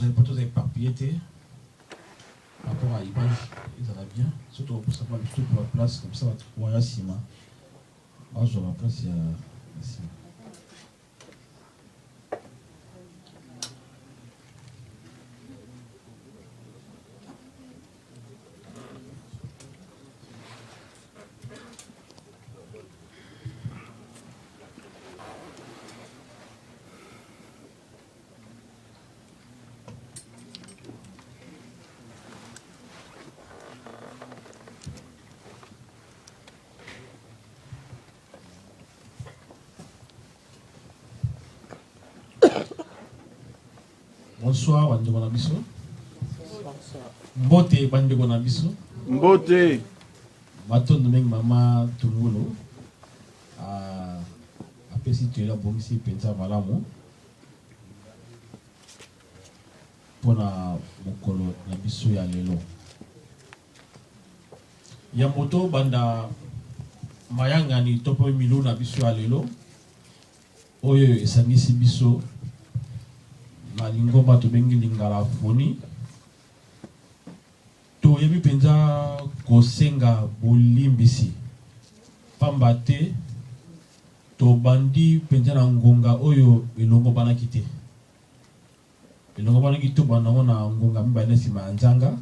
tozali mpo toza éparpillé te par rapport à image ezala bien. Soki tokopusa mwa lisusu ba place comme ça, bato koya nsima bazwa ba place ya nsima. Bonsoir bandeko na biso. Mbote bandeko na biso. Mbote. Matondo mingi mama Tungulu. Ah, apesi toli, abongisi mpenza malamu mpona mokolo na biso ya lelo. Yambo tobanda mayangani to mpe milulu na biso ya lelo oyo esangisi biso na lingomba tobengi Lingalafoni, toyebi mpenza kosenga bolimbisi, pamba te tobandi mpenza na ngonga oyo elongobanaki te. Elongobanaki tobanda yango na ngonga 2 nsima ya nzanga,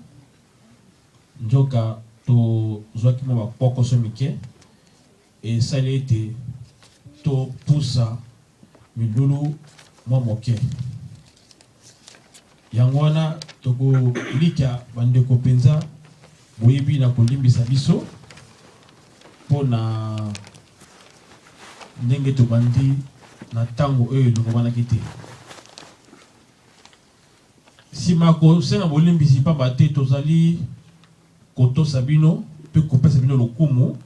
nzoka tozwaki mwa bapokoso mike esali ete topusa milulu mwa moke. Yango wana tokolikya bandeko mpenza boyebi na kolimbisa biso mpo na ndenge tobandi na ntango oyo elongobanaki te. Nsima ya kosenga bolimbisi, mpamba te tozali kotosa bino mpe kopesa bino lokumu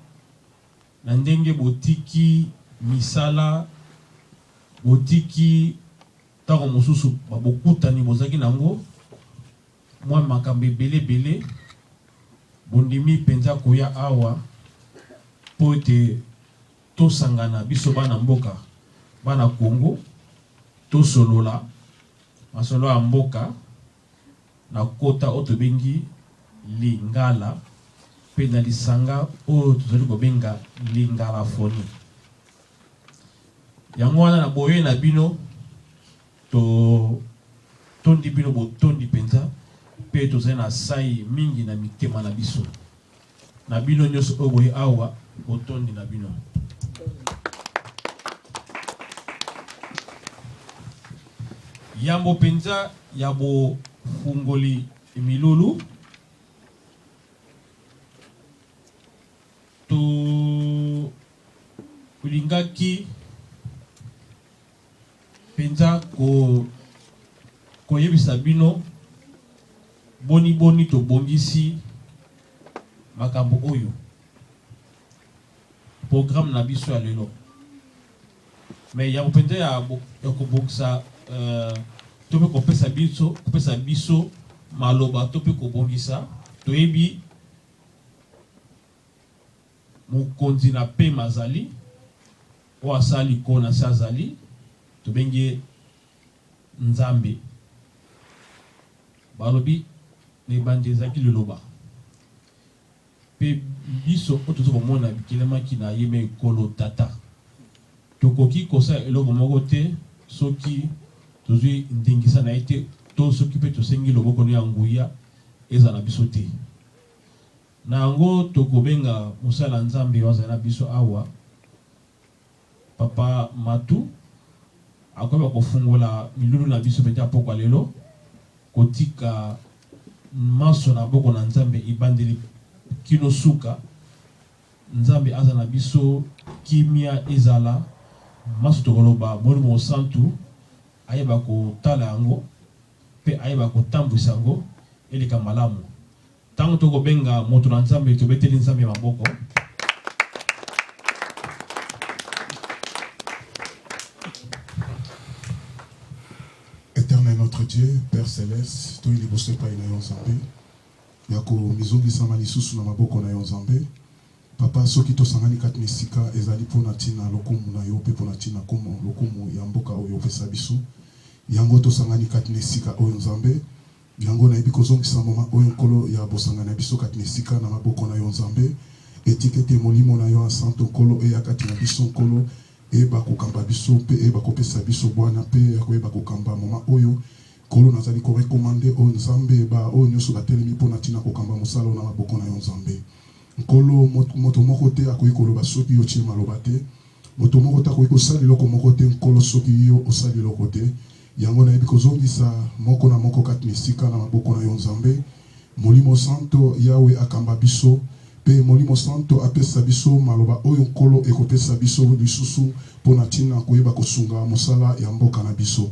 na ndenge botiki misala, botiki ntango mosusu babokutani bozalaki na yango, mwa makambo ebele ebele, bondimi mpenza koya awa mpo ete tosangana biso bana mboka, bana Congo, tosolola masolo ya mboka na kota oyo tobengi Lingala mpe na lisanga oyo tozali kobenga Lingalaphonie. Yango wana na boye na bino totondi bino botondi mpenza mpe tozali na sai mingi na mitema na biso. Na bino nyonso oyo boye awa, botondi na bino. Yambo mpenza ya bofungoli milulu, tolingaki mpenza koyebisa bino boni boni tobongisi makambo oyo, programme na biso ya lelo. Mais yambo mpenza ya kobongisa to mpe kopesa biso maloba to mpe kobongisa, toyebi mokonzi na pema azali oyo asala likolo na se, azali tobengi ye Nzambe. Balobi na ebandi ezalaki liloba, mpe biso oyo toza komona bikelemaki na ye. Me ekolo tata, tokoki kosala eloko moko te soki tozwi ndingisa na ye te, to soki mpe tosengi loboko no ya nguya ezala na biso te. Na yango tokobenga mosala ya Nzambe oyo azali na biso awa, Papa Matu, akoyeba kofungola milulu na biso mpenza ya pokwa lelo, kotika manso na maboko na Nzambe ebandeli kino suka. Nzambe aza na biso, kimia ezala manso tokoloba, Molimo Mosantu ayeba kotala yango mpe ayeba kotambwisa yango eleka malamu. Ntango tokobenga moto na Nzambe, tobeteli Nzambe maboko. Éternel notre Dieu, Père céleste, toyi liboso epai na yo Nzambe, ya komizongisama lisusu na maboko na yo Nzambe. Papa, soki tosangani kati na esika ezali mpo na ntina lokumu na yo mpe mpo na ntina lokumu ya mboka oyo opesa biso. Yango tosangani kati na esika oyo, Nzambe. Yango nayebi kozongisa moma oyo, Nkolo, ya bosangani na biso kati na esika na maboko na yo, Nzambe. Etika ete Molimo na yo ya Santo, Nkolo, eya kati na biso, Nkolo, eyeba kokamba biso mpe eyeba kopesa biso bwana mpe ya koyeba kokamba moma oyo. Nkolo, nazali ko recommander oyo, Nzambe, ba oyo nyonso batelemi mpo na ntina kokamba mosala oyo na maboko na yo, Nzambe. Nkolo, moto moko te akoki koloba soki yo otie maloba te. Moto moko te akoki kosala eloko moko te, Nkolo, soki Yo osali eloko te. Yango nayebi kozongisa moko na moko kati na esika na maboko na Yo, Nzambe. Molimo Santo, Yawe, akamba biso, pe Molimo Santo apesa biso maloba oyo, Nkolo, ekopesa biso lisusu mpo na ntina koyeba kosunga mosala ya mboka na biso.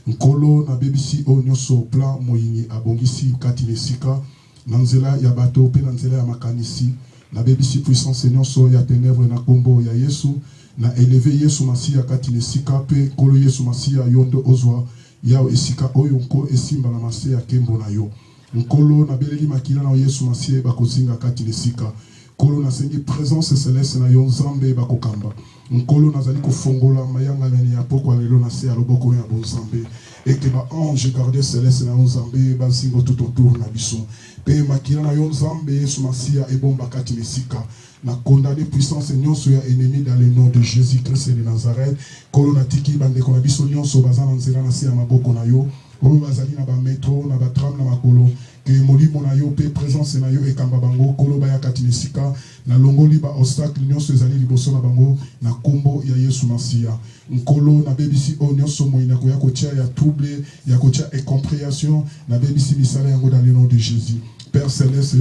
Nkolo, nabebisi oyo nyonso plan moyini abongisi kati na esika. Na nzela ya bato pe na nzela ya makanisi, nabebisi puissance nionso ya tenèbres na kombo ya Yesu. Na elever Yesu Masiya kati n'esika, pe Nkolo Yesu Masiya yo nde ozwa Yawe esika oyo nko esimba na mase ya kembo na yo. Nkolo nabeleli makila na yo Yesu Masiya eba kozinga kati n'esika. Nkolo nasengi presence celeste na yo Nzambe eba kokamba. Nkolo, nazali kofongola mayangani ya pokwa lelo na se ya loboko ya bonzambe, ete ba anges gardiens celestes na yo Nzambe bazingo tout autour na biso, pe makila na yo Nzambe Yesu Masiya ebomba kati na esika. Na condamne puissance nionso ya ennemi dans le nom de Jesus Christ de Nazareth. Nkolo, natiki bandeko na biso nionso baza na nzela na se ya maboko na yo, oyo bazali na ba metro, na ba tram na makolo, Que molimo na yo pe presence na yo ekamba bango Nkolo baya kati na esika na longoli ba obstacle nionso ezali liboso na bango na kombo ya Yesu Masiya Nkolo na bebisi oyo nionso moyini akoya kotia ya trouble ya kotia incomprehension na bebisi misala yango dans le nom de Jesus Père Celeste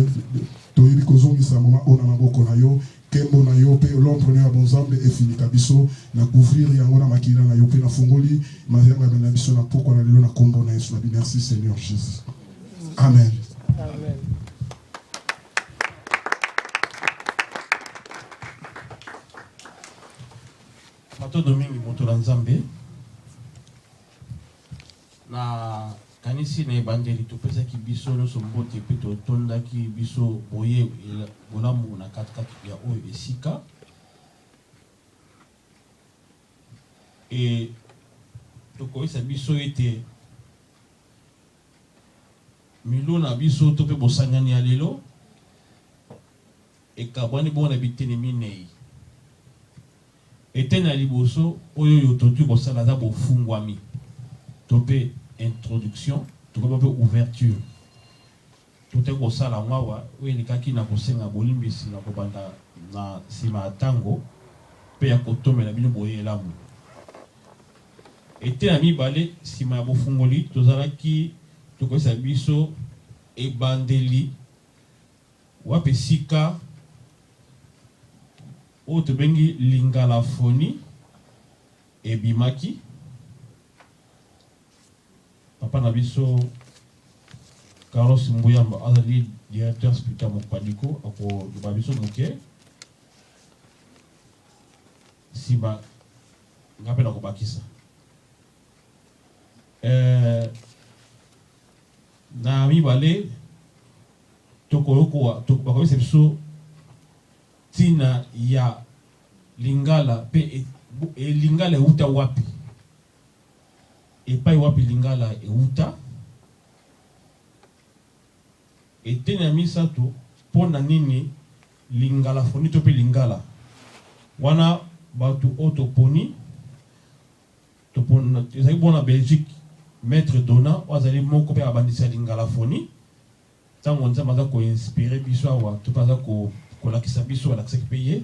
toyebi kozongisa moment oyo na maboko na yo Nkembo na yo pe l'ombre na yo ya bonzambe efinika biso, na couvrir yango na makila na yo pe na fungoli mayangami na biso na pokwa na lelo na kombo na Yesu na bi merci Seigneur Jesus. Amen. Amen. Matondo mingi moto na Nzambe. Na kanisi na ebandeli topesaki biso nionso mbote mpe totondaki biso boye bolamu na kati kati ya oyo esika. E tokoyebisa biso ete milulu na biso to mpe bosangani ya lelo ekabwani bongo na biteni minei. Eteni ya liboso oyo oyo tokoki kosala eza bofungwami to mpe introduction, tokoki mpe ouverture. Totaki kosala yango awa, oyo elekaki na kosenga bolimbisi na kobanda na nsima ya ntango mpe ya kotombela bino boye elamu. Eteni ya mibale, nsima ya bofungoli, tozalaki tokoyebisa biso ebandeli wapi esika Oyo tobengi lingalaphonie ebimaki. Papa na biso Carlos Mbuyamba azali directeur spirituel ya Mokpadiko akoloba biso moke sima nga pe nakobakisa. Eh, na mibale tokoyokowa bakoyebisa biso Tina ya lingala pe lingala ewuta wapi? Epai wapi lingala ewuta? Eteni ya misato, po na nini lingalaphonie to pe lingala? Wana batu oyo toponi, ezali bongo na Belgique, Maitre Dona oyo azali moko pe ya babandisi ya lingalaphonie. Tango Nzambe aza ko inspirer biso awa to pe aza ko kolakisa biso alakisaki pe ye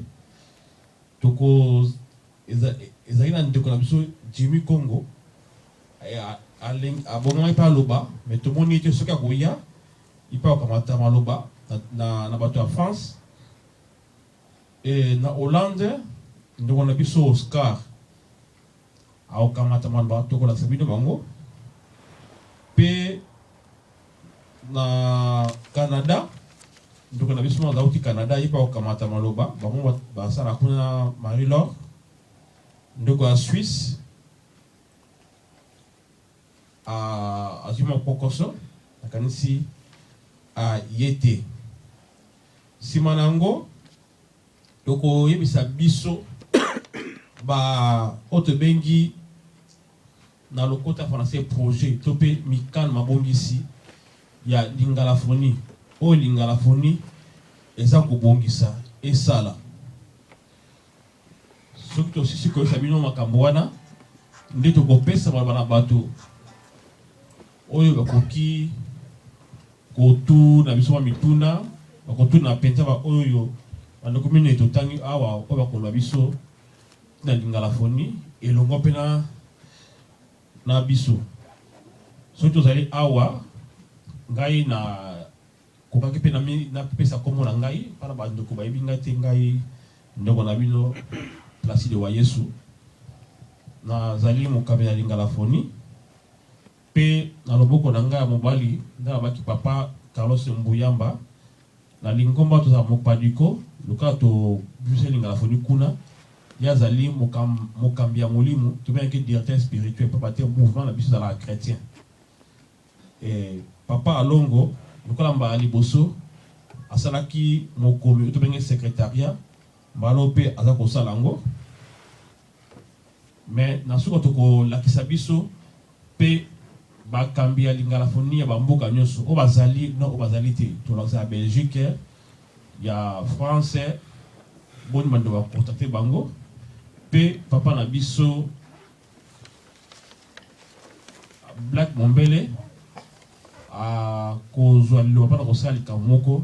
toko eza ezalaki na ndeko na biso Jimmy Kongo abongamaki pe aloba mais tomoni ye te soki akoya ye pe akokamata maloba na, na, na bato ya France et na Hollande ndeko na biso Oscar Akokamata maloba tokolakisa bino bango pe na Canada ndeko na biso moko azauti Canada ye pe akokamata maloba bango basala kuna na Marie Laure ndeko ya Suisse azwi mwa kpokoso nakanisi aye te nsima na yango Tokoyebisa biso ba oyo tobengi Na lokota français projet to mpe mikano mabongisi ya Lingalaphonie oyo Lingalaphonie eza kobongisa esala. Soki tosisi koyebisa bino makambo wana, nde tokopesa maloba na bato oyo bakoki kotuna biso mwa mituna. Bakotuna mpenza baoyo bandeko minei totangi awa, oyo bakoloba biso na Lingalaphonie elongo mpe na na biso. Soki tozali awa, ngai na kokaki mpe napesa nkombo na ngai mpona bandeko bayebi ngai te. Ngai ndeko na bino Placide wa Yesu, nazali mokambi na Lingalaphonie. Mpe na loboko na ngai ya mobali nde nabaki Papa Carlos Mbuyamba na lingomba tozala Mopadiko, lokola tobimisa Lingalaphonie kuna. Ye azali mokambi ya molimo, tobengaki directeur spirituel, pamba te mouvement na biso ezalaka chretien. E Papa Alongo, lokola mbala liboso asalaki mokomi oyo tobengi secretariat, mbala oyo mpe aza kosala yango. Mais na suka tokolakisa biso pe bakambi ya lingalaphonie ya ba mboka nionso oyo bazali na oyo bazali te. Tolakisa ya Belgique, ya France, boni bandeko ba contacter bango pe papa na biso Black Mombele akozwa liloba pona kosala likambo moko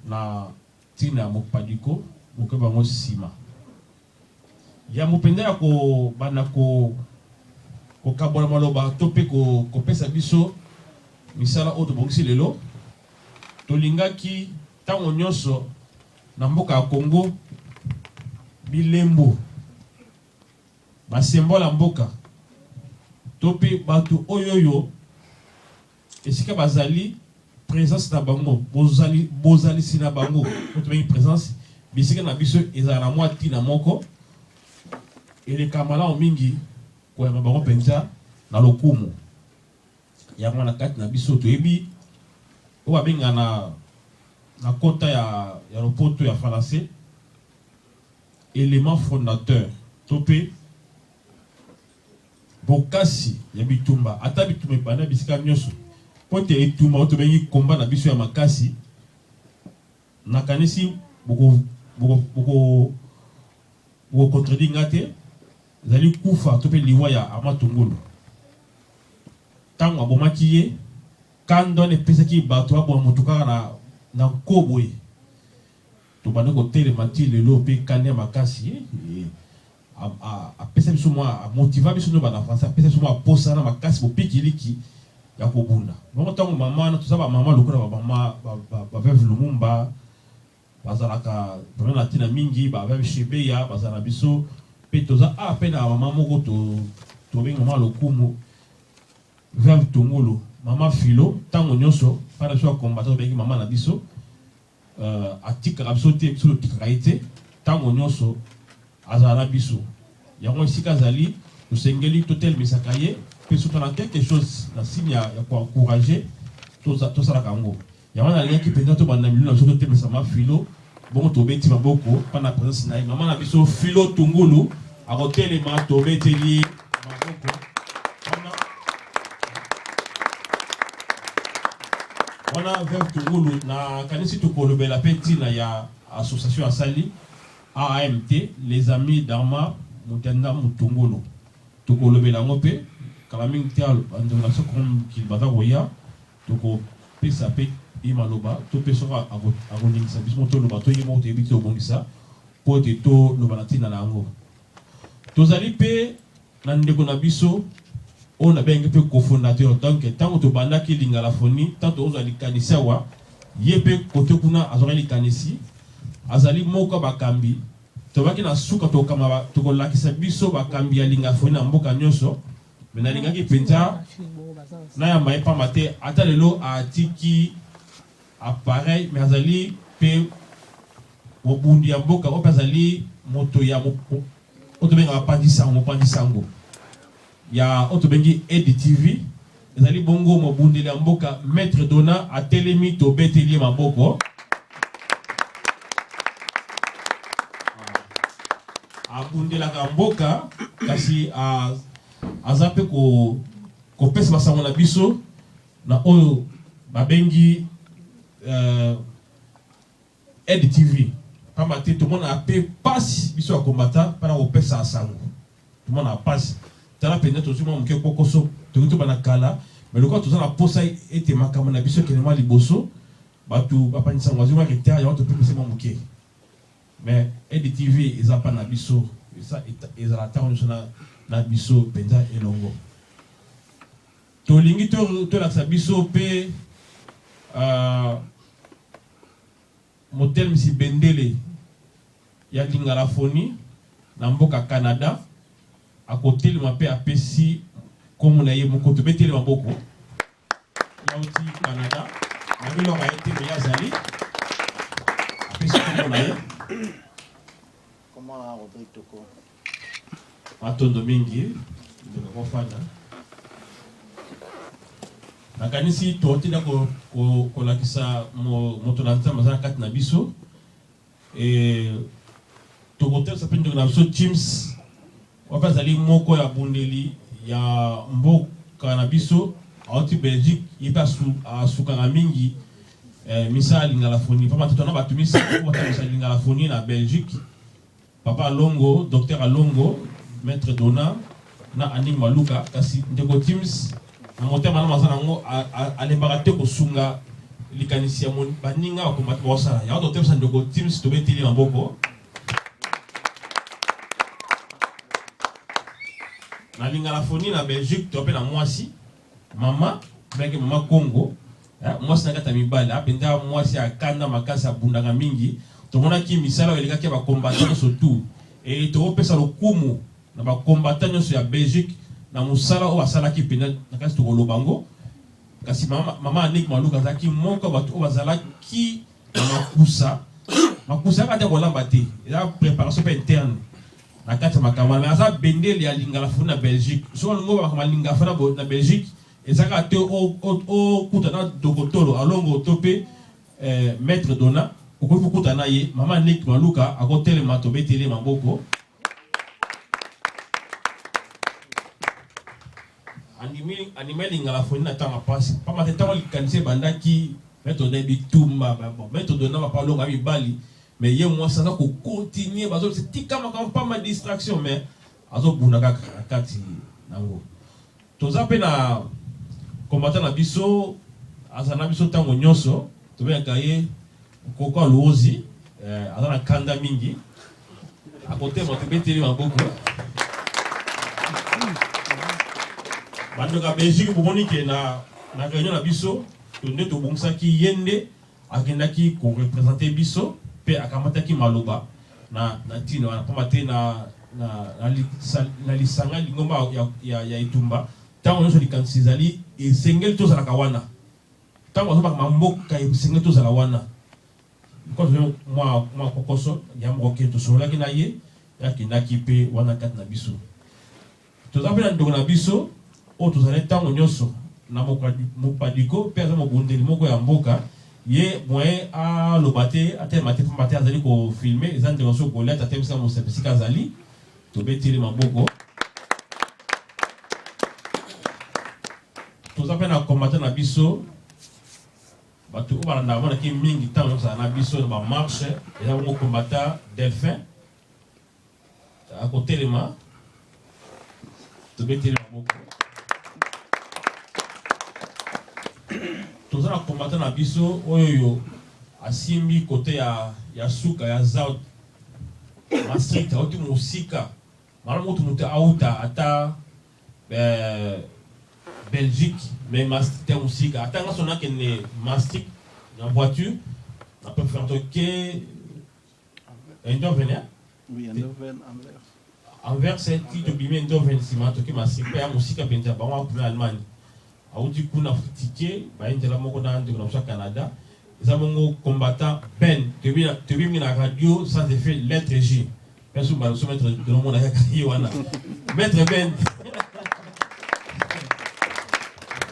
na tina ya Mokpadiko, bokoyeba yango sima. Yambo mpenza ya kobanda kokabola maloba to mpe kopesa biso misala oyo tobongisi lelo, tolingaki ntango nyonso na mboka ya Congo bilembo, ba symboles ya mboka to mpe bato oyoyo esika bazali, presence na bango, bozali, bozalisi na bango, oyo tobengi presence, bisika na biso ezala na mwa ntina moko, eleka malamu mingi koyamba bango mpenza na lokumu. Yango wana kati na biso toyebi oyo babenga na na kota ya, ya lopoto ya français element fondateur to mpe Bokasi ya bitumba, ata bitumba ebanda bisika nionso, mpo te etumba oyo tobengi combat na biso ya makasi, nakanisi boko boko boko boko contredire nga te, ezali kufa to mpe liwa ya Armand Tungulu. Tango abomaki ye, kanda wana epesaki bato baboma moto kaka na na nko boye. Tobandi kotelema ti lelo mpe kanda ya makasi apesa biso mwa, a motiva biso nde bana français, apesa biso mwa posa na makasi bopikiliki ya kobunda. Bongo tango mama wana, toza ba mama lokola ba mama ba veuve Lumumba bazalaka vraiment na tina mingi, ba veuve Shebeya bazala na biso pe toza awa pe na mama moko to tobengi mama lokumu veuve Tungulu, mama Philo, tango nionso bana biso ba combattant tobengi mama na biso. Atikaka biso te, biso totikaka ye te. Ntango nyonso azala na biso. Yango esika azali, tosengeli totelemisaka ye, mpe soki toza na quelque chose na signe ya ko encourager, tosalaka yango. Yango nalingaki mpenza tobanda milulu na biso totelemisa mama Philo, bongo tobeti maboko mpo na presence na ye. Mama na biso Philo Tungulu akotelema, tobeteli ye maboko. Wana Wana veuve Tungulu na kanisi tokolobela pe tina ya association asali AAMT les amis d'Armand Mutenda Mutungulu tokolobela yango pe kala mingi te ba ndeko na biso Congo mokili baza koya toko pesa pe ye maloba to pe soki akoningisa biso moko toloba to ye moko toyebi te tobongisa po ete toloba na tina na yango tozali pe Na ndeko na biso oyo nabengi mpe cofondateur, donc tango tobandaki Lingalaphonie, tango tokozwa likanisi awa, ye mpe cote kuna azwaki likanisi, azali moko ya bakambi, tolobaki na suka tokokamba, tokolakisa biso bakambi ya Lingaphonie na mboka nionso, mais nalingaki penza nayamba ye pamba te ata lelo atiki appareil mais azali mpe mobundi ya mboka oyo mpe azali moto ya oyo tobengaka panzi sango, mopanzi sango ya oyo tobengi Edi TV, ezali bongo mobundeli ya mboka Maitre Dona atelemi, tobeteli ye maboko. Abundelaka mboka kasi a Aza mpe ko kopesa basango na biso na oyo babengi euh, Aide TV. Pamba te tomonaka mpe pasi biso ba combattants pona kopesa sango. Tomonaka pasi. Tala penza tozui mwa moke kwokoso, tokoki tobanda kala, mais lokola toza na posa ete makambo na biso ekende mwa liboso, batu bapanzi sango bazui mwa retard, yango topemisi mwa moke. Mais Aide TV eza pa na biso, ezala tango nionso na biso penza elongo. Tolingi tolakisa biso pe motelemisi bendele ya lingalafoni na mboka Canada akotelema pe apesi kombo na ye moko. Tobeteli maboko. Ye auti Canada. Nayebi eloko aye te mais ye azali. Apesi kombo na ye. Kombo na nga Rodrigue Toko. Matondo mingi ndeko kofanda. Nakanisi totinda kolakisa moto na Nzambe aza na kati na biso. E, tokotelisa mpe ndeko na biso James wapi azali moko ya bundeli ya mboka na biso auti Belgique, ye mpe asukaka mingi eh, misala lingalafoni pamba te tona bato misato batangisa lingalafoni na Belgique. Papa Alongo, Docteur Alongo, Maitre Dona na Aning Maluka. Kasi ndeko Tims na motema malamu aza nango alembaka te kosunga likanisi ya baninga ba combattant bakosala. Yango totemisa ndeko Tims, tobeteli maboko. Na Lingalafonie na Belgique toza pe na mwasi Mama benge mama Congo eh, mwasi na kati ya mibali apenza mwasi ya kanda makasi abundaka mingi. Tomonaki misala oyo elekaki ya ba combattants nyonso tout et tokopesa lokumu na ba combattants nyonso ya Belgique na mosala oyo basalaki mpenza na kasi tokoloba yango. Kasi mama, mama Annick Maluka azalaki moko ya bato oyo bazalaki na makusa makusa kaka te kolamba te, eza preparation mpe interne na kati ya makambo wana. Mais aza bendele ya Lingala-Funi na Belgique. Soki olingi oyeba makambo ya Lingala-Funi na Belgique, eza kaka te okuta na Dokotolo Alongo to mpe Maitre Dona, okoki kokuta na ye. Mama Annick Maluka akotelema, tobeteli ye maboko. Andimi, andima Lingala-Funi na ntango ya mpasi, pamba te ntango likanisi ebandaki, Maitre Dona bitumba, bon, Maitre Dona, Papa Alongo ya mibali Mais ye mwasi aza ko continuer bazo bisa tika makambo pamba distraction mais azo bunda kaka na kati nango. Toza pe na combattant na biso aza na biso tango nyoso tobengaka ye Koko Luozi eh, aza na kanda mingi akotema tobeteli maboko. Bandeko ya Belgique bomoni ke na na réunion na biso nde tobongisaki ye nde Akendaki ko representer biso pe akamataki maloba na na ntina wana, pamba te na na na lisanga lingomba ya ya ya etumba, tango nionso likanisi ezali, esengeli tozalaka wana. Tango bazobaka mboka, esengeli tozala wana. Lokola tozali mwa mwa kokoso ya moko ke tosololaki na ye, ye akendaki pe wana kati na biso. Toza pe na ndeko na biso oyo tozali tango nionso na Mopadiko pe aza mobundeli moko ya mboka, ye moyen aloba te, atelema te pamba te azali ko filmer, eza ndeko na biso Goliath atelemisi nga mosapi esika azali, tobeteli maboko. Toza pe na combattant na biso batu oyo balandaka monaki mingi tango nionso azala na biso na ba marche, eza bongo combattant Delphin. Akotelema, tobeteli maboko. Toza na combattant na biso oyo asimbi kote ya, ya suka ya Zout Maastricht, auti mosika malamu kutu moto auta ata eh, Belgique mais Maastricht ya mosika. Ata nga so nakende Maastricht na voiture na préfère toke Eindhoven hein? Oui, Eindhoven, Anvers. Anvers ti tobimi Eindhoven nsima toke Maastricht mpe ya mosika mpenza bango akuna Allemagne awuti kuna afuti ticket baye nzela moko na ndeko na biso ya Canada eza bongo combattant Ben toyebi toyebi mingi na radio sans effet lettre J mpe so mbala biso maître tonomona kaka ye wana maître Ben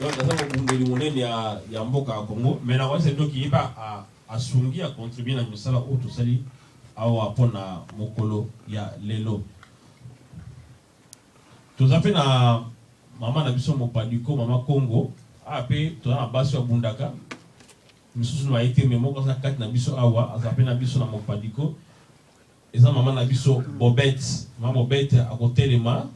donc aza mobundeli monene ya, ya mboka ya Congo mais nakoyebisa bino ke ye mpe Asungi a contribuer na misala oyo tosali awa mpo na mokolo ya lelo. Toza mpe na mama na biso Mopadiko, mama Kongo. Awa mpe toza na basi oyo abundaka, misusu baye te, mais moko aza kati na biso awa, aza mpe na biso na Mopadiko. Eza mama na biso Bobette. Mama Bobette akotelema.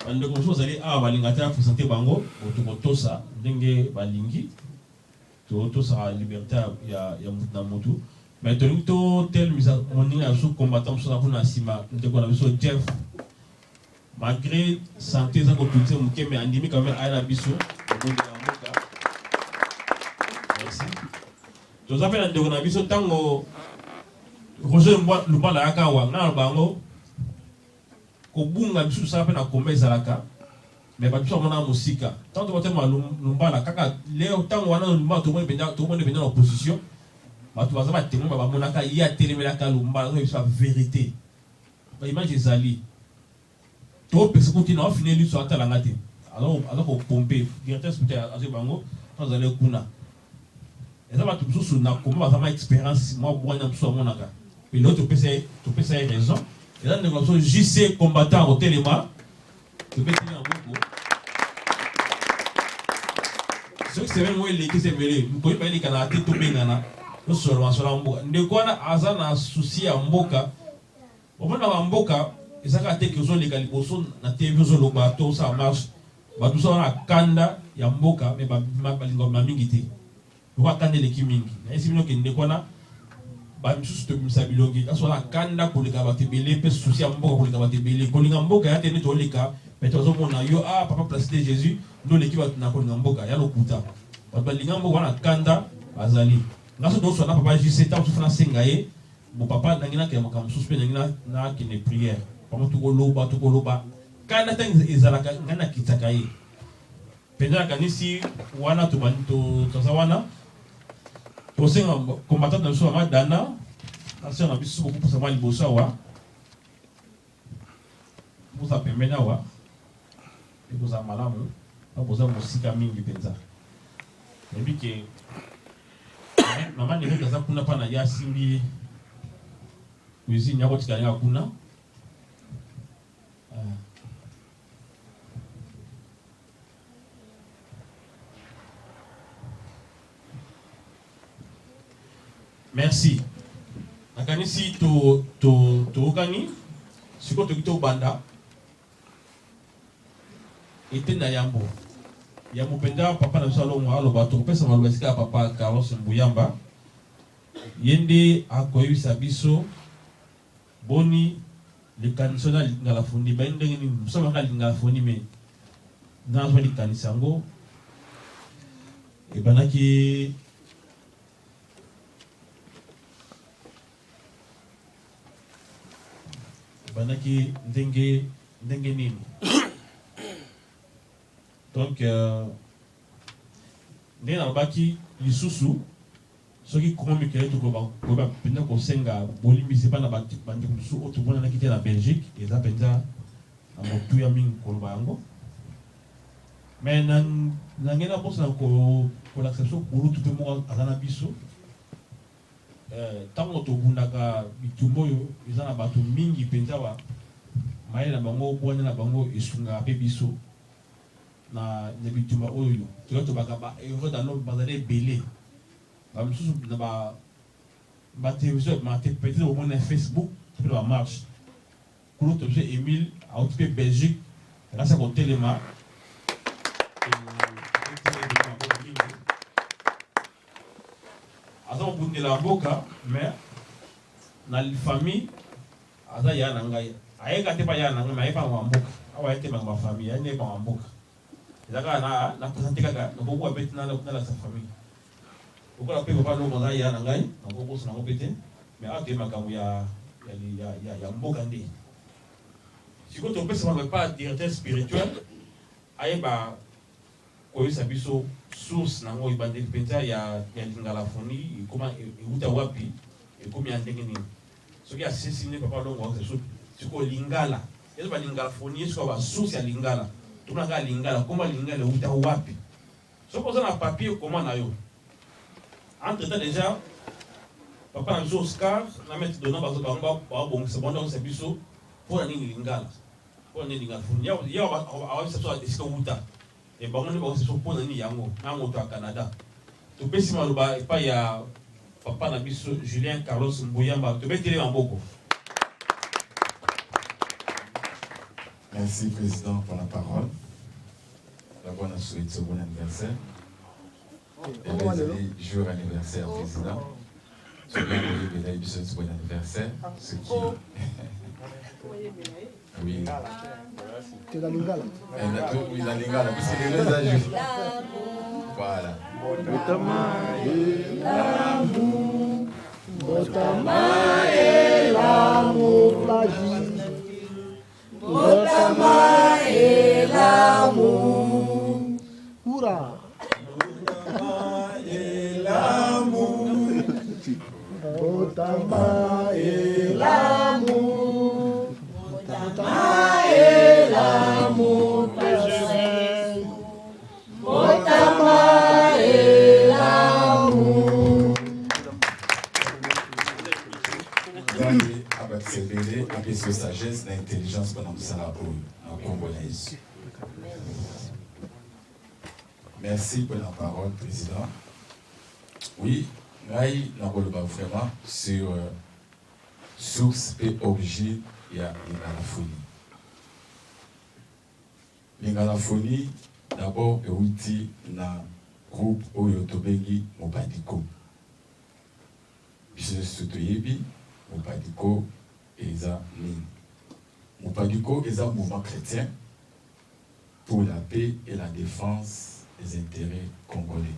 Bandeko mosusu bazali awa balinga te apresente bango, tokotosa ndenge balingi, totosaka liberté ya mutu na mutu, mais tolingi totelemisa moninga na biso combattant mosusu aza kuna na nsima, ndeko na biso Jeff. Malgre sante eza kotungisa moke, mais andimi quand même aya na biso kobondela mboka. Merci. Toza mpe na ndeko na biso ntango Roger Lumbala ayaka awa, ngai naloba yango kobunga biso tosala mpe na komba ezalaka, mais bato biso bamonaka mosika. Ntango tobatema Lumbala kaka leo, ntango wana Lumbala tomoni mpenza, tomoni mpenza na opposition, bato baza ba témoin, bamonaka ye atelemelaka Lumbala, azoyebisa ba vérité. Ba image ezali. To pesa kuti na ofine liso atala nga te. Aza ko pomper. Directeur spirituel azo bango to azali kuna. Eza bato mosusu na koma baza ma experience mwa bwanya mosusu amonaka. Pe lelo topesa ye topesa ye raison. Eza ndeko na biso JC combattant akotelema. Tobeteli maboko. Soki semaine moko eleki se ebele, mokolo mibale elekanaka te tobengana tosolola masolo ya mboka. Ndeko wana aza na souci ya mboka. Omona ba mboka eza kaka te ke ozoleka liboso na TV ozoloba to osala marche. Bato mosusu baza na kanda ya mboka mais balinga kobima mingi te. Lokola kanda eleki mingi. Nayebisi bino ke ndeko wana ba misusu tobimisa bilongi kasi wana kanda koleka bato ebele mpe souci ya mboka koleka bato ebele. Kolinga mboka ya te nde toleka peut-être bazomona yo ah papa Placide Jesus nde oleki bato na kolinga mboka ya lokuta. Bato balinga mboka wana kanda bazali. Nga soki tozoswana na papa JC ntango mosusu nasenga ye bo papa nangi nakende makambo mosusu mpe nangi nakende prière bango tokoloba tokoloba kanda ntango ezalaka ngai nakitaka ye mpenza. Nakanisi wana toza wana tosenga combattant na biso mama Dana na sœur na biso bokopusa mwa liboso awa, boza pembeni awa ekozala malamu mpo boza mosika mingi mpenza. Nayebi ke mama Nerete aza kuna mpa na ye asimbi cuisine ya kotika yaka kuna. Merci. Nakanisi to to toyokani sikoyo toki tobanda eteni ya yambo yambo mpenza. Papa na biso alongo aloba, tokopesa maloba esika ya papa Carlos Mbuyamba, ye nde akoyebisa biso boni likanisi wana lingala foni baye ndenge nini mosusu abaka lingala foni me nazwa likanisi yango ebandaki ebandaki ndenge ndenge nini. Donc ndenge nalobaki lisusu, soki Kongo Mikele tokoba mpenza kosenga bolimbisi epai na bandeko mosusu oyo tomonanaki te na Belgique, eza mpenza na motuya mingi koloba yango. Mais na ngai nabosana kolakisa biso kulutu mpe moko aza na biso. Ntango tobundaka bitumba oyo eza na bato mingi mpenza, ba mayele na bango, bwanya na bango esungaka mpe biso na bitumba oyo. Toya tobaka ba heros dans l'ombre bazali ebele, ba misusu na ba ba television ebimaka te, peut-être bomoni na Facebook to mpe na ba marche. Kulutu na biso Emile auti mpe Belgique grâce ya kotelema. Aza kobundela mboka, mais na famille aza ya na ngai, ayeka te pa ya na ngai, mais aye pa mboka awa, aye te makambo ya famille, aye nde makambo mboka. Eza kaka na na présente kaka nakokuwa mpe te nalakisa famille lokola mpe papa Longo aza ya na ngai, nakokosa nango mpe te, mais awa toye makambo ya, ya, ya, ya, ya mboka nde. Sikoyo topesa maloba epa directeur spirituel ayeba koyebisa biso source nango, ebandeli mpenza ya, ya lingalaphonie ekoma euta wapi, ekomi ya ndenge nini. Soki asisi nde papa Longo akisa biso sikoyo lingala eza ba lingalaphonie, sikoyo ba source ya lingala tomona kaka lingala, komba lingala euta wapi. Soki oza na papier koma na yo entre temps déjà. Papa na biso Oscar na Maître Dona bazo bango babongisa bango ndakisa biso mpo na nini lingala, mpo na nini lingala. Ye awabisa biso esika wuta e bango nde bakosisa biso mpo na nini yango na moto ya Canada. Topesi maloba epai ya papa na biso Julien Carlos Mbuyamba, tobeteli maboko. Merci Président pour la parole. D'abord, on souhaite ce bon anniversaire. Et jour anniversaire, Président. Ce bon anniversaire. Ce qui... Oui. C'est la lingala. Oui, la lingala, puisque les deux âges. Voilà. Botama elamu, botama elamu, Botama elamu. Hurra! Botama elamu. Botama elamu. Botama elamu. Botama elamu. Nzambe abakisa ebele, apesi yo sagesse na intelligence mpona mosala oyo na nkombo na Yesu. Merci pour la parole, Président. Oui, ngai nakoloba vraiment sur source et origine ya lingalaphonie. Lingalaphonie d'abord euti na groupe oyo tobengi Mobadiko. Biso nyonso toyebi Mobadiko eza nini. Mobadiko eza mouvement chrétien pour la paix et la défense des intérêts congolais.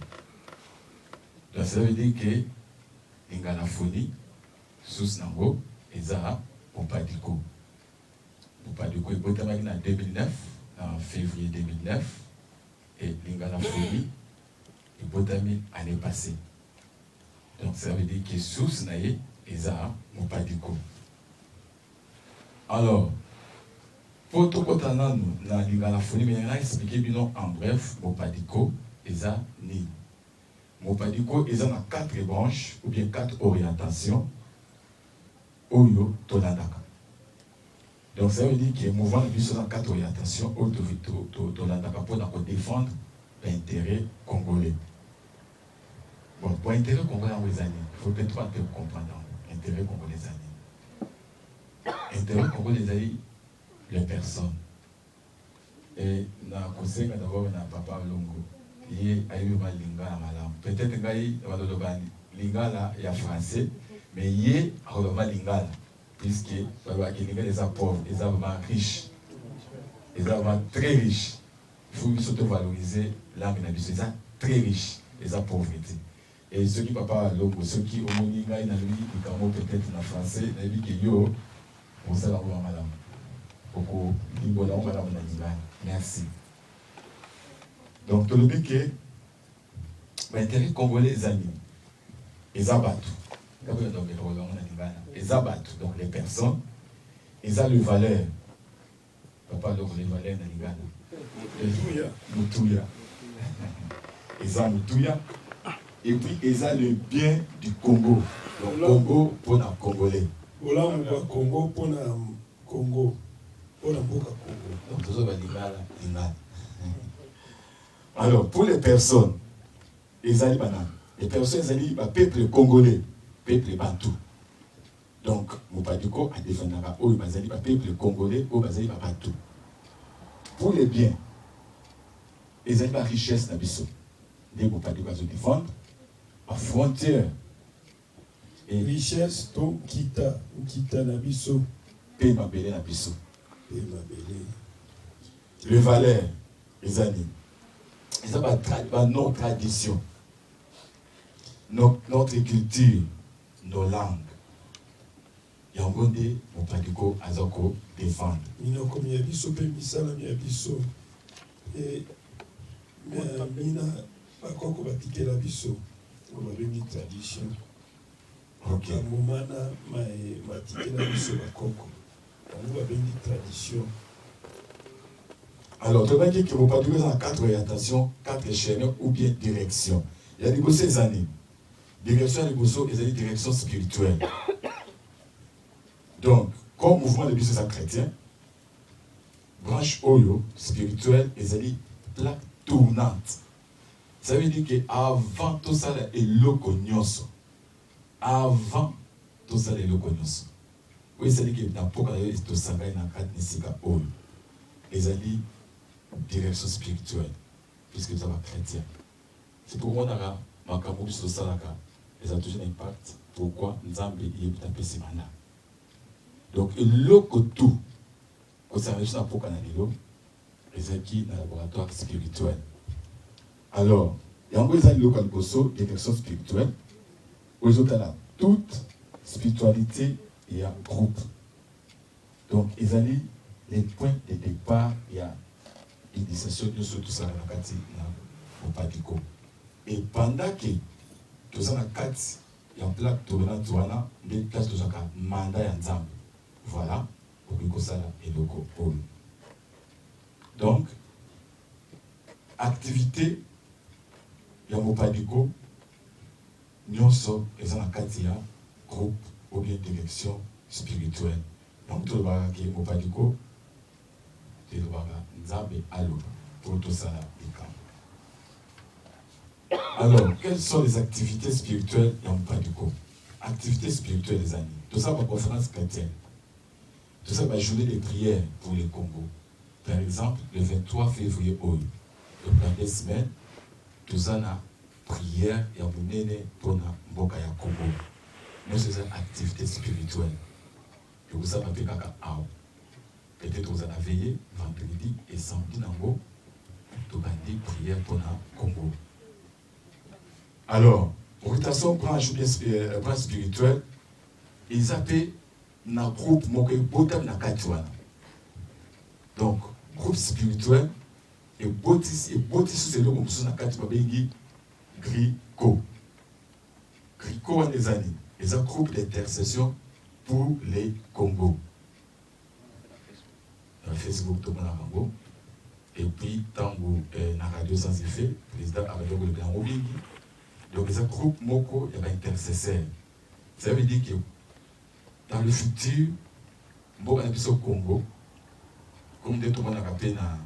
Donc ça veut dire que lingalaphonie source nango eza Mobadiko. Mobadiko ebotamaki na 2009, na février 2009, et lingalaphonie ebotami année passée. Donc ça veut dire que source na ye eza Mobadiko. Alors, po tokota nanu na lingalaphonie, mais na expliquer bino en bref Mobadiko eza nini. Mobadiko eza na 4 branches ou bien 4 orientations oyo tolandaka. Donc ça veut dire que mouvement na biso na 4 orientations oyo tolandaka mpona kodéfendre l'intérêt congolais. Bon, pour intérêt congolais yango eza nini? Il faut peut-être pas comprendre yango. Intérêt congolais eza nini? Intérêt congolais ezali les personnes. Et na kosenga d'abord na papa Longo, ye ayebi ma lingala malamu. Peut-être ngai baloloba lingala ya français, mais ye akoloba lingala, puisque balobaki lingala eza pauvre, eza vraiment riche, eza vraiment très riche. Il faut biso to valoriser langue na biso, eza très riche, eza pauvreté. Et soki papa Longo, soki omoni ngai nalobi likambo peut-être na français, nayebi ke yo osala yango malamu, okolimbola yango malamu na lingala. Merci. Donc tolobi ke baintérêt congolais eza nini? Eza bato. Yango na lingala eza bato, donc les personnes. Eza le valeur. Papa Longo, les valeurs na lingala? Motuya. Motuya, eza motuya. Et puis eza le bien du Congo, donc Congo mpona congolais. Bolamu bwa Congo mpona Congo, mpona mboka Congo. Donc tozoba lingala, lingala. Alors, pour les personnes, ezali banani? Les personnes ezali bapeuple congolais, peuple bantu. Donc Mobadiko adefendaka oyo bazali bapeuple congolais, oyo bazali babantu. Pour les biens, ezali barichesse na biso nde Mobadiko azodefendre, bafrontière et richesse to nkita, nkita na biso. Mpe mabele na biso. Mpe mabele. Le valeur eza nini? Eza ba tradition, notre culture, nos langues. Yango nde Mobadiko aza kodefendre. Minoko ya biso mpe misala ya biso mpe mina bakoko batikela biso, oyo babengi tradition. Makambo mana batikela biso bakoko, yango babengi tradition. Alors, tobaki ke Mobadiko eza na quatre orientations, quatre chemins ou bien direction. Ya liboso eza nini? Direction ya liboso ezali direction spirituelle. Donc, comme mouvement na biso eza chrétien, branche oyo spirituelle ezali plaque tournante. Ça veut dire que avant tosala eloko nyonso, avant tosala eloko nyonso, oyo esali ke na mpoka na yo tosangani na kati na esika oyo ezali direction spirituelle, puisque toza ba chrétien. C'est pourquoi omonaka makambo biso tosalaka eza toujours na impact. Pourquoi Nzambe ye moto apesi mandat. Donc eloko tout kosala biso na mpoka na lelo ezalaki na laboratoire spirituel. Alors yango eza eloko ya liboso, direction spirituelle oyo ezotala toute spiritualité ya groupe. Donc ezali le point de départ ya initiation nyonso tosalaka na kati na Mopadiko. Et pendant que toza na kati ya plaque tournante wana nde place tozwaka mandat ya Nzambe. Voilà, okoki kosala eloko oyo. Donc activité ya Mopadiko nyonso eza na kati ya groupe ou bien direction spirituelle. Donc tolobaka ke Mopadiko elobaka Nzambe aloba po tosala likambo. Alors, quelles sont les activités spirituelles ya Mopadiko? Activité spirituelle eza nini? Tosala ba conférence chrétienne, tosala ba journée de prière pour le Congo. Par exemple, le 23 février oyo, donc dans 2 semaines, toza na prière ya monene mpona mboka ya Congo. Nyonso eza activité spirituelle. Ekozala mpe kaka awa, peut-être kozala na veille vendredi et samedi nango tobandi prière mpona Congo. Alors, orientation branche ou bien branche spirituelle eza mpe na groupe moko ebotami na kati wana. Donc groupe spirituel ebotisi ebotisi eloko mosusu na kati babengi GRICO. GRICO wana eza nini? Eza groupe d'intercession pour les Congo. Na Facebook tomonaka yango, et puis ntango na Radio Sans Effet, président abandi kolobela yango mingi. Donc eza groupe moko ya baintercesseur. Ça veut dire que dans le futur, mboka na biso Congo, comme nde tomonaka mpe na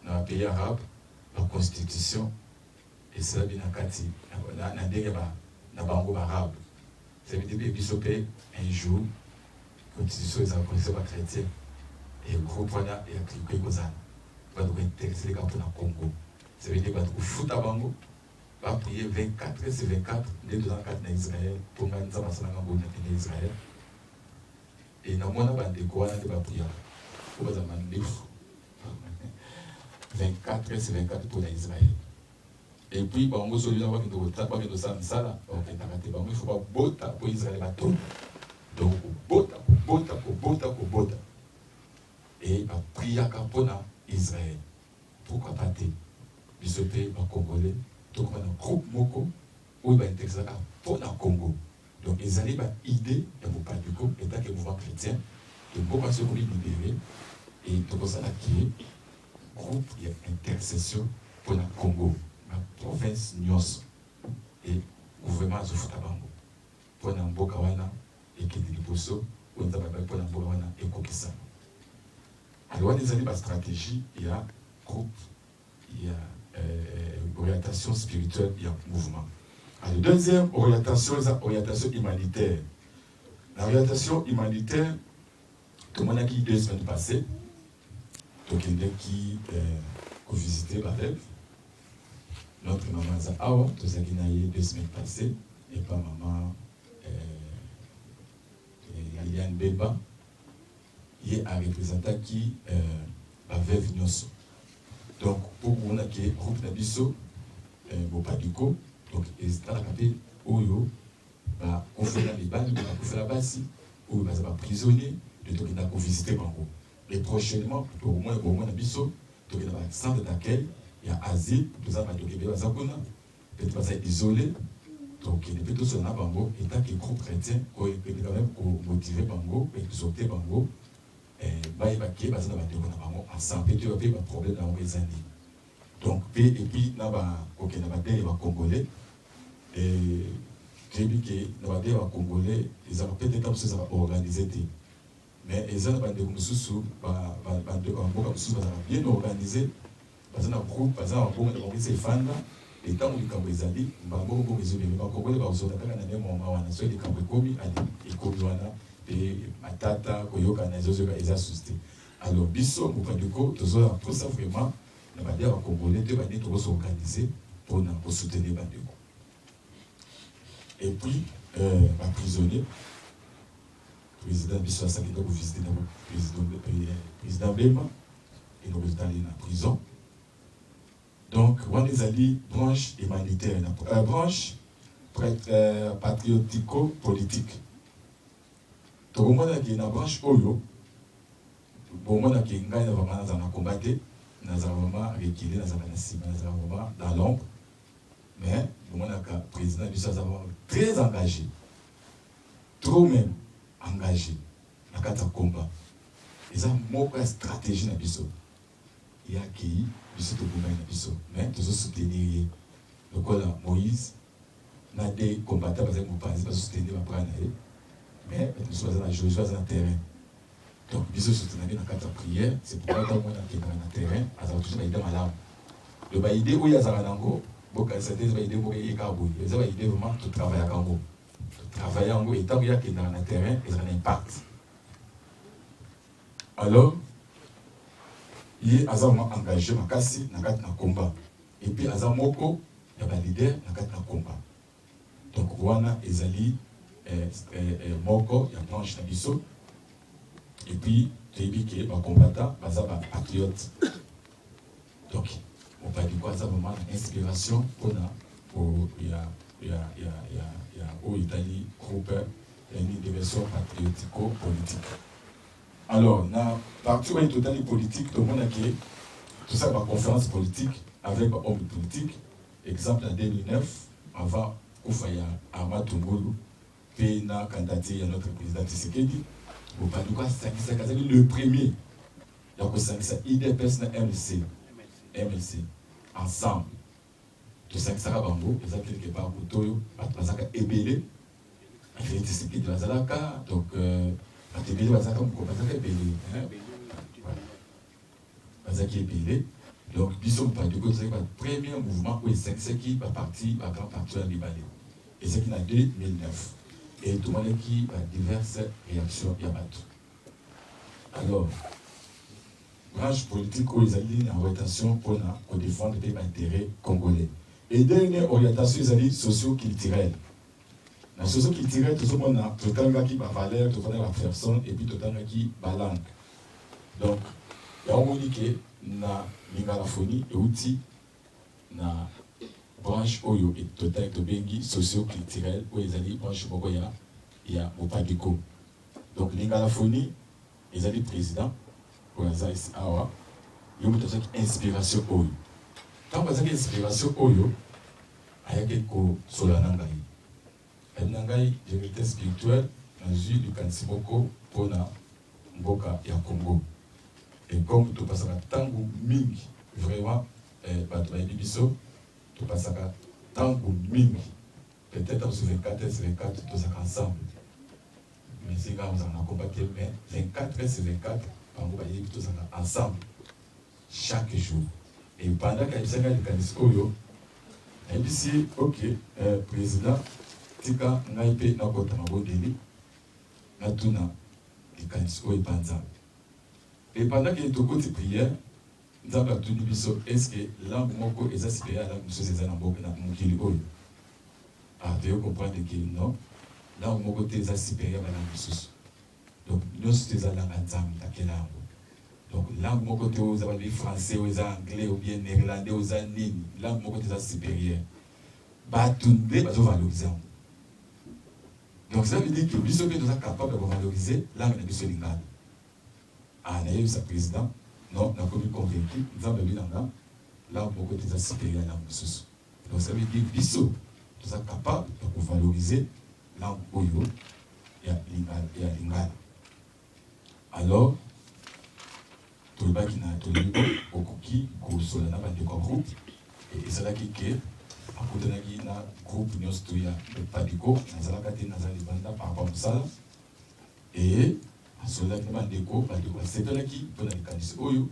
bapays arabe, baconstitution esalami na kati na ndenge na bango baarabe. Ça veut dire mpe biso mpe un jour constitution eza constitution bachrétien e groupe wana ya GRICO ekozala bato kointercéder kaka mpona Congo. Ça veut dire bato kofuta bango baprier 24 heures sur 24. Nde toza na kati na Israel, mpo ngai Nzambe asalanga ngolu nakende Israel e namona bandeko wana nde bapriaka po baza mandefu 24 heures sur 24 mpona Israel. Et puis bango soki bakende kosala misala, bakokendaka te. Bango ifo babota mpo Israel batonda. Donc kobota, kobota, kobota, kobota e bapriaka mpona Israel. Pourquoi pas te biso mpe bacongolais tokoma na groupe moko oyo baintercédaka mpona Congo? Donc ezali baidée ya Mopadiko en tant que mouvement chrétien ke mboka so ekomi libéré e tokosala ke groupe ya intercession mpona Congo na province nyonso e gouvernement azofuta bango mpona mboka wana ekende liboso, oyo Nzambe abai mpona mboka wana ekokisama. Alors wana ezali bastratégie ya groupe ya orientation spirituelle ya mouvement. Alors, deuxième orientation eza orientation humanitaire. Na orientation humanitaire, tomonaki 2 semaines passées tokendeki kovisiter baveuves. Notre maman aza awa, tozalaki na ye 2 semaines passées epa mama Liliane Bemba. Ye arepresentaki baveuves nyonso. Donc mpo komona ke groupe na biso Mopadiko, donc etalaka mpe oyo bakufela mibali, bakufela basi, oyo baza baprisonnier de tokenda kovisiter bango. Et prochainement tokomona bomona biso tokenda bacentre d'accueil ya asile. Toza bato ebele baza kuna, peut-être baza isolé. Tokende mpe tosola na bango en tant que groupe chrétien, koyepeke quand même komotiver bango, koexhorter bango, bayeba ke baza na bandeko na bango ensemble, mpe toyeba mpe baproblème na bango eza nini. Donc mpe et puis na bakokenda badere ya bacongolais. Toyebi ke na ba bien ba congolais ezalaka peut etre mosusu ezalaka organise te mais eza na ba ndeko mosusu ba ba ndeko ya mboka mosusu bazalaka bien organise, baza na groupe, baza na ba mbongo na bango esi efanda et tango likambo ezali mbala moko mbongo ezo bima. Ba congolais bakozonda kaka na meme moment wana soki likambo ekomi allez ekomi wana pe matata koyokana ezo zoka eza susu te. Alors biso Mopadiko tozo na posa vraiment na ba bien ba congolais toyeba ndenge toko s'organiser pona ko soutenir ba ndeko. Et puis ba prisonniers, president biso asi akenda ko visiter ndako president Bemba, akenda ko visiter ye na prison. Donc wana ezali branche humanitaire, branche patriotico-politique. Tokomona ke na branche oyo, bomona ke ngai na vraiment nazala na combat te, nazala vraiment reculer, nazala na sima, nazala vraiment dans l'ombre. Mais bomonaka president na biso aza vraiment très engage, trop meme engage na kati ya combat. Eza moko ya strategie na biso. Ye akeyi, biso tobombani na biso mais tozo soutenir ye lokola Moïse na deux combattants bazali mopanzi bazo soutenir ba bras na ye, mais bato mosusu baza na Josue aza na terrain. Donc biso soutenaki na kati ya prière, c'est pourquoi ntango mwana akendaka na terrain azalaka toujours ba idée malamu. Donc ba idée oyo azalaka na yango, bokanisa te eza ba idée moko eye kaka boye, eza ba idée vraiment to travaillaka yango, to travailler yango et ntango ye akendaka na terrain ezalaka na impact. Alors ye aza vraiment engagé makasi na kati na combat et puis aza moko ya ba leader na kati na combat. Donc wana ezali moko ya branche na biso et puis toyebi ke ba combattants baza ba patriotes. Donc Mopadiko aza vraiment na inspiration pona ya ya ya ya ya oyo etali groupe ya une dimension patriotico politique. Alors na partie oyo totali politique, tomona ke tosala ba conférence politique avec ba hommes politiques. Exemple na 2009 avant kufa ya Armand Tungulu pe na candidature ya notre président Tshisekedi, Mopadiko asangisaki, azalaki le premier ya kosangisa UDPS na MLC, MLC ensemble. Tosangisaka bango, eza quelque part kote oyo bato bazalaka ebele, Félix Tshisekedi bazalaka, donc bato ebele bazalaka, moko bazalaka ebele, hein? Voilà. Bazalaki ebele. Donc biso Mopadiko tozalaki ba premier mouvement oyo esangisaki ba parti, ba grand parti wana mibale. Ezalaki na 2009 et tomonaki ba diverses réactions ya bato. Alors branche politique oyo ezali na orientation mpona ko défendre mpe ba intérêts congolais. Et dernière orientation ezali socio-culturelle. Na socio-culturelle tozomona totangaki ba valeurs, totangaki ba personnes et puis totangaki ba langues. Donc yango omoni ke na lingalaphonie euti na branche oyo tobengi socio-culturelle, oyo ezali branche moko ya ya Mopadiko. Donc lingalaphonie ezali président oyo aza esi awa, ye moto azwaki inspiration oyo. Ntango azwaki inspiration oyo, ayaki kosolola na ngai, alobi na ngai directeur spirituel, nazwi likanisi moko mpona mboka ya Congo. Et comme topasaka ntango mingi vraiment, bato bayebi biso, topasaka ntango mingi, peut-être sur 24 heures sur 24 tozalaka ensemble. Mais si nga ozalaka na combat te, mais 24 heures sur 24 bango bayebi tozalaka ensemble chaque jour. Et pendant qu'ayebisaki nga likanisi oyo, nayebisi ok, président, tika ngai mpe nakota mabondeli, natuna likanisi oyo epa Nzambe. Et pendant que tokoti prière, Nzambe atuni biso, est-ce que langue moko eza supérieure ya langue mosusu eza na mboka na mokili oyo? Ah, toye comprendre que non, langue moko te eza supérieure ba langue mosusu. Donc nyonso te eza langue ya Nzambe akela yango. Donc langue moko te oyo eza babi français, oyo eza anglais ou bien néerlandais, oyo eza nini, langue moko te eza supérieure. Bato nde bazovaloriser yango. Donc ça veut dire que biso mpe toza capable ya kovaloriser langue na biso lingala. Ah, nayebisa président, non, nakomi convaincu, Nzambe alobi na nga langue moko te eza supérieure ya langue mosusu. Donc ça veut dire biso toza capable ya kovaloriser langue oyo ya lingala, ya lingala. Alors tolobaki na tolobi okoki kosola na bandeko ya groupe, et ezalaki ke Akutanaki na groupe nyonso to ya Padiko, nazalaka te, naza libanda par rapport mosala. Et asololaki na bandeko, bandeko basepelaki mpo na likanisi oyo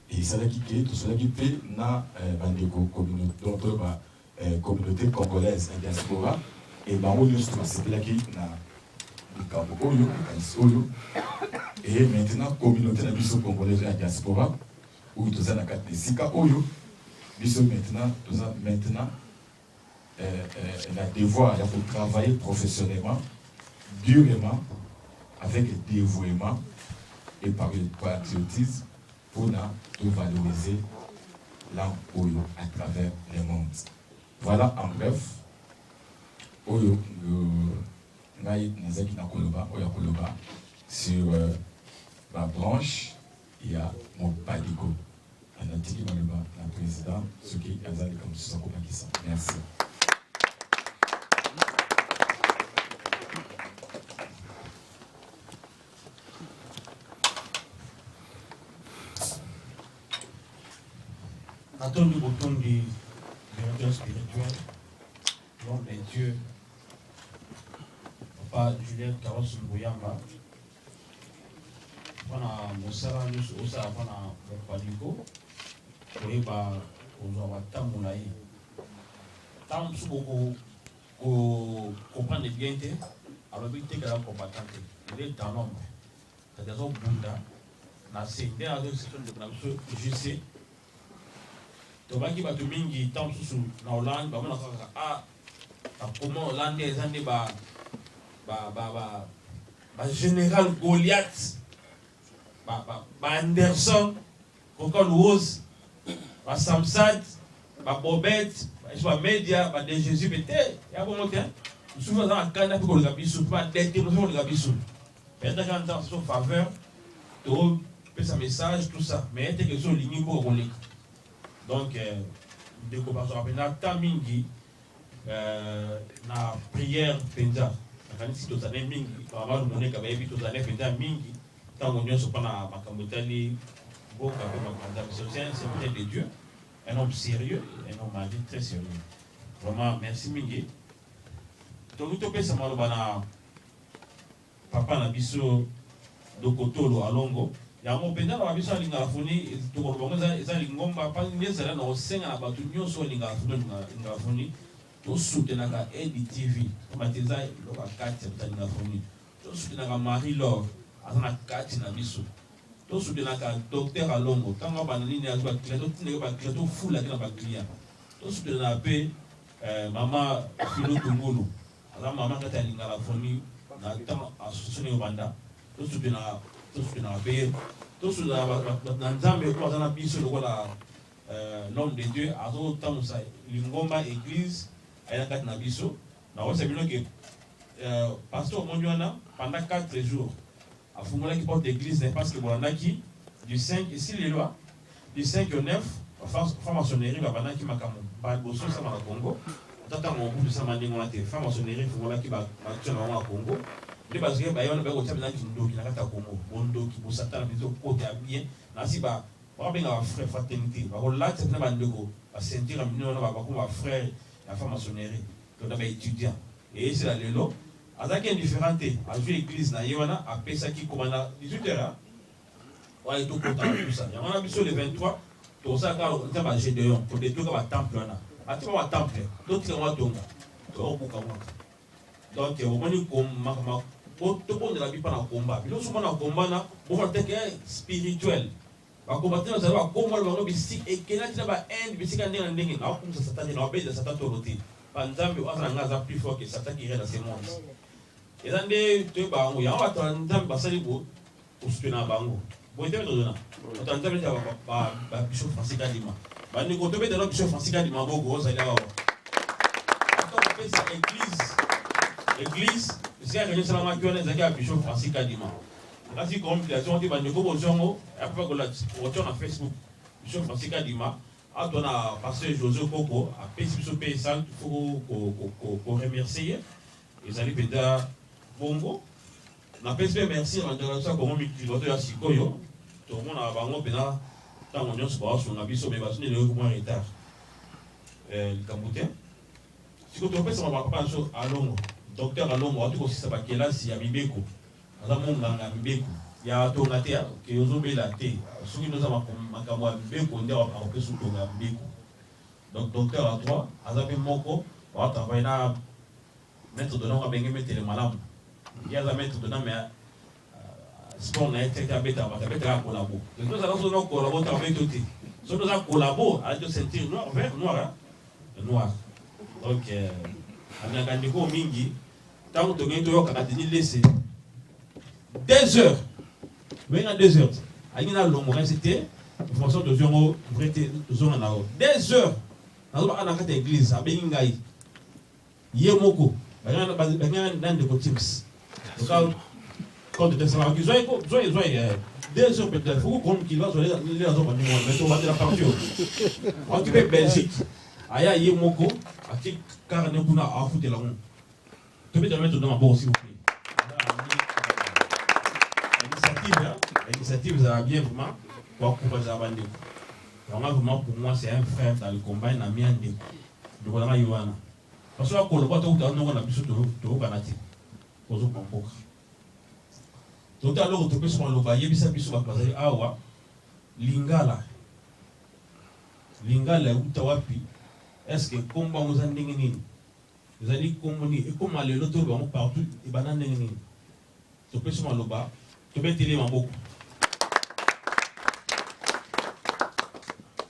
esalaki ke tosololaki mpe na bandeko communauté, donc toloba communauté congolaise ya diaspora, et bango nyonso basepelaki na likambo oyo, likanisi oyo. Et maintenant communauté na biso congolaise ya diaspora oyo toza na kati na esika oyo, biso maintenant toza maintenant na devoir ya kotravailler professionnellement, durement, avec dévouement et par patriotisme mpona tovaloriser langue oyo à travers le monde. Voilà en bref oyo ngai nazalaki na koloba, oyo ya koloba sur babranche ya Mopadiko. Natiki maloba na président soki aza likambo mosusu akobakisa. Merci. Natondi botondi directeur spirituel, l'homme de Dieu, papa Julien Carlos Mbuyamba, mpona mosala nyonso osala mpona Mopaliko koyeba kozwa batambo na ye. Ntango mosusu boko comprendre bien te, alobi te kala combattant te, il est dans l'ombre, c'est-à-dire azobunda na se nde azoseso. Ndeko na biso JC, tobaki bato mingi ntango mosusu na Hollande bamona kaka a bakoma Hollande eza nde ba ba ba ba ba général Goliath, ba ba ba Anderson Vocal Rose, ba Samsat, ba Bobet, ba Media, ba De Jésus mpe te. Ya bongo te, mosusu aza na kanda mpe koleka biso, mpe badete mosusu koleka biso. Peut-être kaka Nzambe so faveur topesa message, tout ça, mais eteke so olingi mboka koleka. Donc ndeko bazwaka mpenza ta mingi na prière mpenza. Nakanisi tozali mingi, bamama Lumoneka bayebi, tozali mpenza mingi ntango nyonso mpona makambo etali mboka mpe makambo Nzambe. C'est un serviteur de Dieu, un homme sérieux, un homme mari très sérieux vraiment. Merci mingi. Tolingi topesa maloba na papa na biso Dokotolo Alongo. Yango mpenza na babiso alingaka funi, tokoloba bango eza lingomba mpa nde ezala na kosenga na bato nyonso olingaka funi, olingaka funi, tosutenaka Edi TV pamba te eza eloko ya kati ya totalingaka funi. Tosutenaka Marie Lor, aza na kati na biso. Tosutenaka docteur Alongo, ntango abanda nini azwi baclient, totindaki baclient, tofulaki na baclient. Tosutenaka mpe mama Filo Tungulu, aza mama kati ya Lingala Foni na ntango association oyo banda. Tosutenaka mpe ye. Tosutenaka bato na Nzambe oyo aza na biso lokola l'homme de Dieu azotambusa lingomba église aye na kati na biso. Nakoyebisa bino ke pasteur omoni wana, pendant 4 jours afungolaki porte d'église na ye, parce que bolandaki du 5 esi lelo, du 5 au 9 franc-maçonnerie babandaki makambo baliboso esama na Congo. Ata ntango Mobutu esama ndenge wana te. Franc-maçonnerie efungolaki baaction na bango na Congo nde bazwaki baye wana baye kotia mpenza kindoki na kati ya Congo, bondoki, bosatana mpenza okota ya bien nasi ba babenga bafrère fraternité, bakolatisa mpena bandeko baceinture ya minene wana, bakoma bafrère ya franc-maçonnerie to na baétudiant. Eyesela lelo azalaki indifférent te, azwi église na ye wana, apesaki komanda 18 heures wana etokota na tout ça. Yango wana biso le 23 tokosala kaka Nzambe ya Gédéon, kodétruire batemple wana, atika batemple, totika yango atonga, tokobuka mwaka. Donc omoni makambo tobondela bi mpa na komba bino so mona komba na bomona teke spirituel. Bakomba te, bazali bakomba na bango bisika ekendaki na bainde, bisika ndenge na ndenge. Naokumisa Satan te, naobenda Satan tolo te. Banzambe oyo aza na ngai aza plus fort que Satan qui règne dans ce monde. Eza nde toyeba yango. Yango bato ya Nzambe basali bo kosutena bango boye te. Tozona bato ya Nzambe neti babishop Francis Kadima. Bandeko, tobetela bishop Francis Kadima maboko. Ozali awa ata kopesa église esika réunion esalamaki wana, ezalaki ya bishop Francis Kadima. Kasi compilation te, bandeko, bozwa yango akopa kotia na Facebook. Bishop Francis Kadima ato na pasteur José Koko apesi biso mpe esal, faut koremercier ye. Ezali mpenza bongo. Napesi mpe merci na bandeko na biso ya Kongo mikili, bato ya sikoyo tomonaka bango mpenza ntango nyonso baosunga biso, me bazwi lelo mwa retard, likambo te. Sikoyo tokopesa maloba papa na biso Alongo, Docteur Alongo awuti kosisa ba kelasi ya mibeko, aza monganga ya mibeko ya tonga te ke ozobela te, soki nde oza makambo ya mibeko nde akopesa yo tonga ya mibeko. Donc docteur ya droit aza pe moko ba travailler na maitre dona ngo abenge metele malamu, ye aza maitre dona mais sport na ye te te abetaka bato, abetaka collabo. Donc tozala soki oza collabo te abeti yo te, soki oza collabo alati yo ceinture noir vert noir hein? Noir. Donc alingaka ndeko mingi ntango tokei toyokaka Denis Lese 2 heures obenga 2 heures alingi nalongo kasi te information tozwi yango vrai te, tozonga na yo 2 heures nazobaka na kati ya église abengi ngai ye moko babengi na ndeko Tims compte te salaka zwa zwa zwa 2 heures peut-être faut qu'on qu'il va zwa les azo ba ndenge wana mais tobandela parti oyo waki mpe Belgique aya ye moko atie kara ne kuna afutela ngo tobetela mpe todonga maboko s'il vous plaît. Initiative, initiative ezala bien vraiment koakouragea bandeko yango. Vraiment pour moi c'est un frère dans le combat na mia ndeko ndeko nanga ye wana parce que akoloba tokuta noko na biso toyokana te kozokoma mboka tota eloko topesi maloba yebisa biso bato bazali awa lingala lingala euta wapi? Est ce que kombo yango eza ndenge nini? Ezali kombo nini ekóma lelo toloba yango partout? Ebanda ndenge nini? Topesi maloba, tobeteli maboko.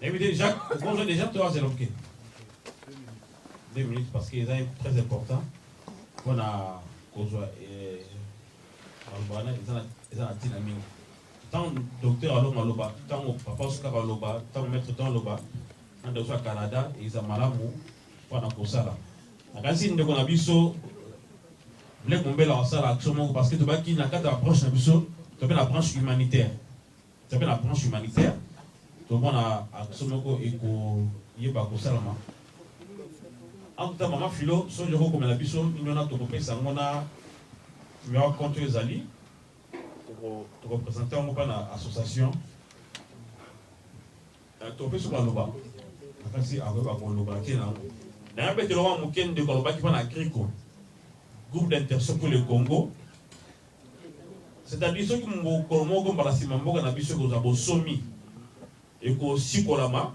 Nayebi te, Jacques okonzwa déjà to azela moke 2 minutes parce que eza très important mpona kozwa maloba wana eza na ntina mingi. Ntango docteur Alongo aloba, ntango papa Oscar aloba, ntango maître Don aloba na ndeko ya Canada, eza malamu mpona kosala. Nakanisi ndeko na biso Blek Mombela asala action moko parce que tobaki na kati ya branche na biso, tobe na branche humanitaire, tobe na branche humanitaire, tomona action moko ekoyeba kosalama. En tout cas, mama Philo, soki okokomela biso nini wana, tokopesa yango na numéro compte oyo ezali, tokoprésente yango mpa na association. Topesi maloba, nakasi akoyeba koloba te na yango. Naya mpe teloko moke ndeko alobaki mpa na GRICO, groupe d'intercession pour le Congo, c'est-à-dire soki mokolo moko mbala nsima mboka na biso ekozwa bosomi, ekosikolama,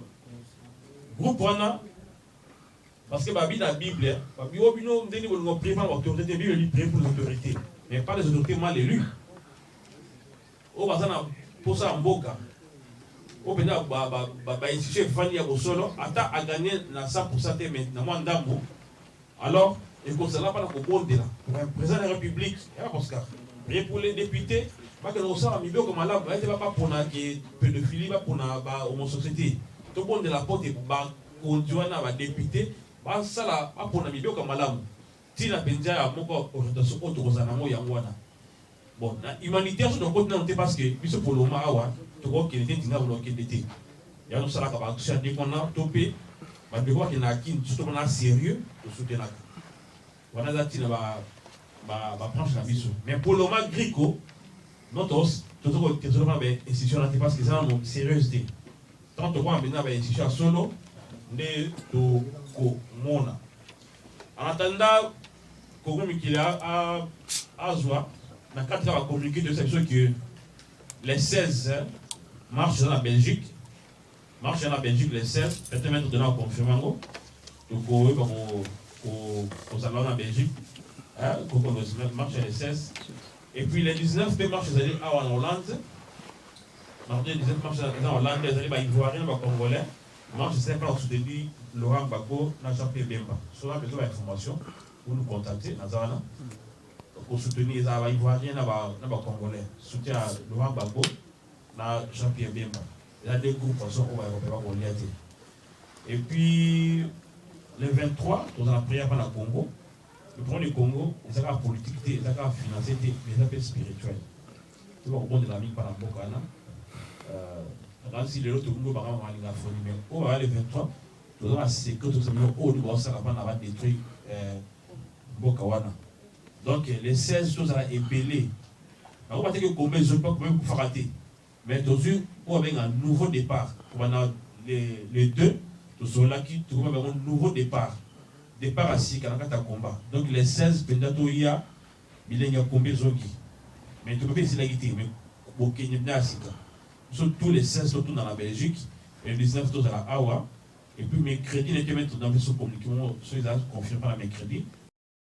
groupe wana, parce que babi na Bible, babi oyo bino ndenge bolingo prier mpona baautorité te. Bible dit prier pour les autorités, mais pas les autorités mal élues oyo baza na mposa ya mboka, oyo mpenza bainstitution efandi ya bosolo, ata aganye na 100 te, mais na mwa ndambo. Alors ekozala mpona kobondela pour un président de la République ya Oscar, prier pour les députés bakende kosala mibeko malamu, ete bapona ke pédophilie, bapona bahomosexualité. Tobondela po te bakonzi wana, badéputé, basala bapona mibeko malamu. Ntina mpenza ya moko orientation oyo tokozala nango yango wana. Bon, na humanitaire so tokoti nano te parce que biso poloma awa tokokende te, ntinga kolokende te. Yango tosalaka baaction ya ndenge wana to mpe bandeko bakendaka Kini, biso tomona sérieux, tosutenaka wana. Eza ntina babranche na biso, mais pour le moment GRICO non, tozokotezolomana bainstitution wana te parce que eza nano sérieuse te. Tant tokoma mpenza bainstitution ya solo nde tokomona. En attendant Kongo mikili azwa na kati ya bacommuniqué, toyebisa biso ke les 16 marche eza na Belgique, marche eza na Belgique les 16. Peut-être maître dona aconfirme yango, tokoyeba kozala wana na Belgique kokondo marche ya les 16. Et puis les 19 mpe marche ezali awa na Hollande, mardi 19 marche eza na Hollande, ezali baivoirien na bacongolais. Marche ezali mpona kosoutenir Laurent Gbagbo na Jean Pierre Bemba. So na besoin bainformation, vous nous contactez, naza wana kosoutenir. Ezala baivoirien na bacongolais, soutien ya Laurent Gbagbo na Jean Pierre Bemba, eza deux groupes façon oyo baeuropéen bakolia te. Et puis le 23 toza na prière mpa na Congo. Le problème du Congo eza kaka politique te, eza kaka financier te, mais eza mpe spirituel. To bakobondela mingi mpa na mboka wana. Nakanisi lelo tokomi baka malinga foni, mais oyo baya le 23 toza na secret, tozisa bino oyo nde baosaka mpana badétruire mboka wana. Donc le 16 tozala ebele. Bango bateki komba ezoki mpa komba ekufaka te, mais tozwi oyo babenga nouveau départ. Kobanda le 2 tosololaki, tokoma bango nouveau départ. Depart ya sika na kati ya combat. Donc le 16 penza toya bilengi ya combat ezongi. Mais tokoki pe esilaki te mais bokende penza ya sika. Biso tout le 16 totuna na Belgique et le 19 tozala awa et puis mercredi nete maitre dans biso communiqué moko soki eza confirme na mercredi.